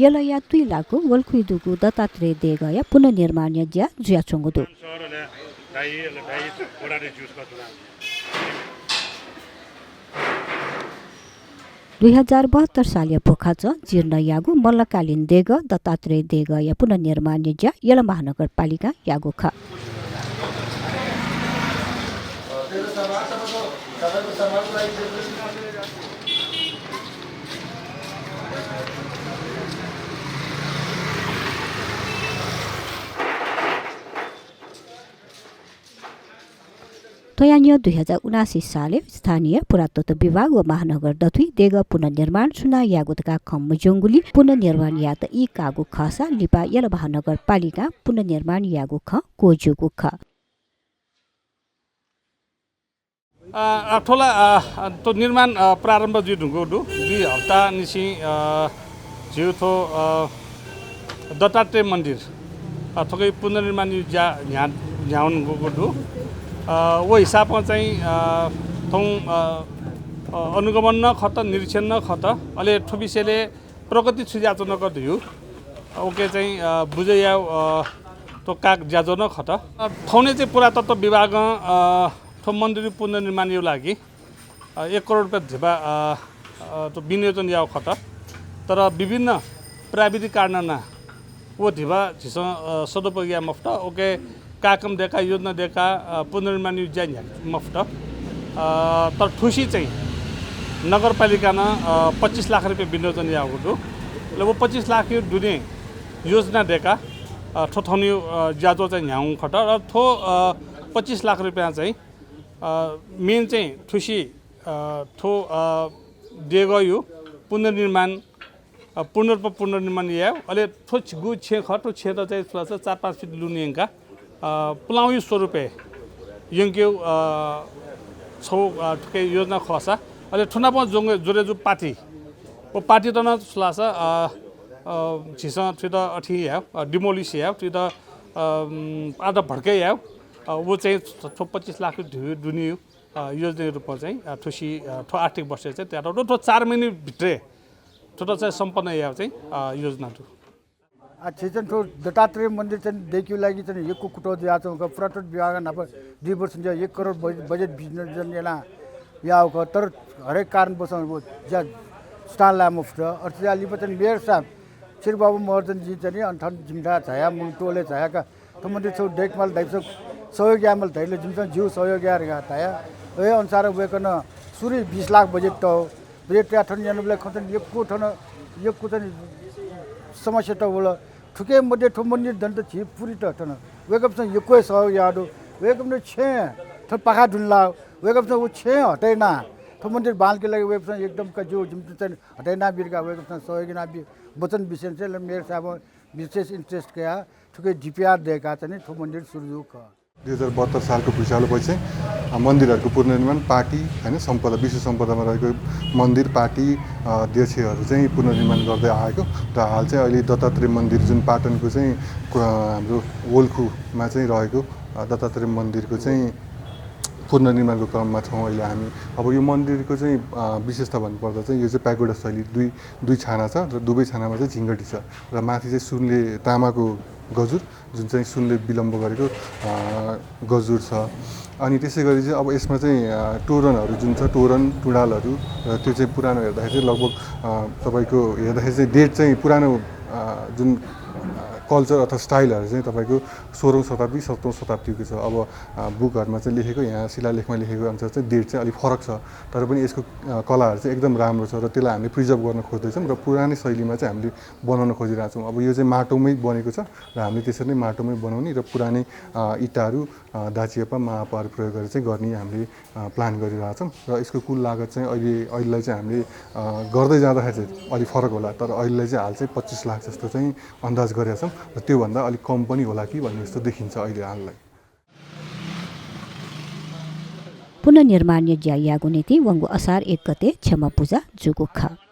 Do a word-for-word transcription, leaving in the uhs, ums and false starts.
यलया तुइलाःगु वल्खुइ दुगु दत्तात्रेय देगःया पुनर्निर्माणया ज्या जुयाच्वंगु दु। दुई हजार बहत्तर सालया भोखाचं जीर्ण याःगु मल्लकालीन देगः दत्तात्रेय देगःया पुनर्निर्माणया ज्या यल महानगरपालिकां याःगु खः। थ्वया न्ह्यः दुई हजार उनासी सालय् स्थानीय पुरातत्व विभाग व महानगर दथुइ देगः पुनर्निर्माण सुनां याःगु धकाः खँ मज्यूगुलिं पुनर्निर्माण यायेत ई काःगु खःसा लिपा यल महानगरपालिकां पुनर्निर्माण याःगु खँ क्वःज्यूगु खः। अ, अ, थ्व ला, अ, अ, थ्व निर्माण, अ, प्रारम्भ जुइ धुंकूगु दु। दुई हप्ता निसें, अ, झीगु थ्व, अ, दत्तात्रेय मन्दिर, अ, थुकी पुनर्निर्माण ज्या न्ह्या-, न्ह्यावंगु दु। अ, व हिसाबं चाहिँ, अ, थौं, अ, अ, अनुगमन नं खत, निरीक्षण नं खत। अले थ्व विषयले प्रगति छु जुयाच्वनागु धइगु, अ, उके चाहिँ, अ, बुझे यायेगु, अ, थ्व काग ज्याझ्वः नं खत। अ, थौंया चाहिँ पुरातत्व विभागं, अ, थ्व मन्दिर पुनर्निर्माणया लागि, अ, एक करोड रुपियाँ धिबा, अ, अ, थ्व विनियोजन याःगु खत। तर विभिन्न प्राविधिक कारणं व धिबा झीसं, अ, सदुपयोग याये मफुत। उके कार्यक्रम दय्‌का, योजना दय्‌का, अ, पुनर्निर्माणया ज्या न्ह्याके मफुत। अ, तर थुसी चाहिँ नगरपालिकां नं, अ, पच्चिस लाख रुपियाँ विनियोजन याःगु दु। अले व पच्चिस लाखया दुने योजना दय्‌का, अ, थ्व थौंया, अ, ज्याझ्वः चाहिँ न्ह्यावंगु खत। र थ्व, अ, पच्चिस लाख रुपियाँ चाहिँ, अ, main चाहिँ थुसी, अ, थ्व, अ, देगःया पुनर्निर्माण, अ, पुनर्प-, पुनर्निर्माण यायेगु। अले थ्व छि-, गु छेँ खः, थ्व छेँत चाहिँ थुलासा चार पाँच फिट लुने यंकाः, अ, पुलांया स्वरूपय् यंकेगु, अ, छगू, अ, थुकी योजना खःसा, अले थ्व नाप जोडे-, जोडे जूगु पाटी, व पाटीत नं थुलासा, अ, अ, झीसं थुइत अथे यायेगु, अ, demolish यायेगु, थुइत, अ, उम्, आधा भड्के यायेगु, अ, व चाहिँ थ्व, थ्व पच्चिस लाख धु-, दुने, अ, योजनाया रूपमा चाहिँ, अ, थुसी, अ, थ्व आर्थिक वर्षय् चाहिँ तयातःगु दु। थ्व चार महिनाभित्रय् थ्वत चाहिँ सम्पन्न यायेगु चाहिँ, अ, योजना दु। आ, झी चाहिँ थ्व दत्तात्रेय मन्दिर चाहिँ दय्‌केगु लागि चाहिँ यक्व कुतः जुयाच्वंगु खः। पुरातत्व विभागं न्हापा दुई वर्ष न्ह्यः एक करोड बज-, बजेट विनियोजन याना याःगु खः। तर हरेक कारणवशं व ज्या सुथां लाये मफुत। अथे जुयाः लिपा चाहिँ मेयर साहब, क्षीरबाबु महर्जनजी चाहिँ नि अन थन जिमिथाय् झायाः, मुल टोलय् झायाः का थ्व मन्दिर छगू दय्‌केमाल धाइपिसं सहयोग यायेमाल धाइबलय् जिमिसं ज्यू सहयोग याये धकाः धया। व हे अनुसार वय्‌कलं सुरुइ बिस लाख बजेट तः। बजेट तयाः थन यानाबलय् खँ चाहिँ यक्व थन यक्व चाहिँ समस्यात वल। थुके मध्ये थ्व मन्दिर दनेत झी पुरीत थन वय्‌कःपिसं यक्व हे सहयोग याः दु। वय्‌कःपिं छेँ थन पाखा दुने लाः। वय्‌कःपिसं व छेँ हटय् यानाः थ्व मन्दिर बांलाकेगु लागि वय्‌कःपिसं एकदम का ज्यू, जिमित चाहिँ हटय् यानाबी धकाः वय्‌कःपिसं सहयोग यानाबी वचन बिसें चाहिँ मेयर साहबं विशेष interest कयाः थुके DPR दय्‌काः चाहिँ नि थ्व मन्दिर सुरु जूगु खः। दुई हजार बहत्तर सालको भुइँचालो पछि चाहिँ, अ, मन्दिरहरूको पुनर्निर्माण, पाटी, होइन, सम्पदा, विश्व सम्पदामा रहेको मन्दिर, पाटी, अ, देछेहरू चाहिँ पुनर्निर्माण गर्दै आएको र हाल चाहिँ अहिले दत्तात्रेय मन्दिर जुन पाटनको चाहिँ, अ, हाम्रो वल्खुमा चाहिँ रहेको, अ, दत्तात्रेय मन्दिरको चाहिँ पुनर्निर्माणको क्रममा छौँ अहिले हामी। अब यो मन्दिरको चाहिँ, अ, विशेषता भन्नुपर्दा चाहिँ यो चाहिँ pagoda शैली, दुई, दुई छाना छ र दुवै छानामा चाहिँ झिंगटी छ र माथि चाहिँ सुनले, तामाको गजुर, जुन चाहिँ सुनले विलम्ब गरेको, अ, गजुर छ। अनि त्यसै गरी चाहिँ अब यसमा चाहिँ, अ, तोरणहरू जुन छ, तोरण टुँडालहरू, र त्यो चाहिँ पुरानो हेर्दाखेरि चाहिँ लगभग, अ, तपाईँको हेर्दाखेरि चाहिँ date चाहिँ पुरानो, अ, जुन, अ, culture अथवा styleहरू चाहिँ तपाईँको सोह्रौँ शताब्दी, सत्रौँ शताब्दीको छ। अब, अ, bookहरूमा चाहिँ लेखेको, यहाँ शिलालेखमा लेखेको अनुसार चाहिँ date चाहिँ अलिक फरक छ। तर पनि यसको, अ, कलाहरू चाहिँ एकदम राम्रो छ र त्यसलाई हामीले preserve गर्न खोज्दैछौँ र पुरानै शैलीमा चाहिँ हामीले बनाउन खोजिरहेछौँ। अब यो चाहिँ माटोमै बनेको छ र हामीले त्यसरी नै माटोमै बनाउने र पुरानै, अ, इँटाहरू, अ, दाँचियापा, माआपाहरू प्रयोग गरेर चाहिँ गर्ने हामीले, अ, plan गरिरहेछौँ र यसको कुल लागत चाहिँ अहिले, अहिलेलाई चाहिँ हामीले, अ, गर्दै जाँदाखेरि चाहिँ अलि फरक होला, तर अहिलेलाई चाहिँ हाल चाहिँ पच्चिस लाख जस्तो चाहिँ अन्दाज गरेका छौँ र त्योभन्दा अलिक कम पनि होला कि भन्ने जस्तो देखिन्छ अहिले हाललाई। पुनर्निर्माणया ज्या यायेगु निंतिं वंगु असार एक गते क्षमा पूजा जूगु खः।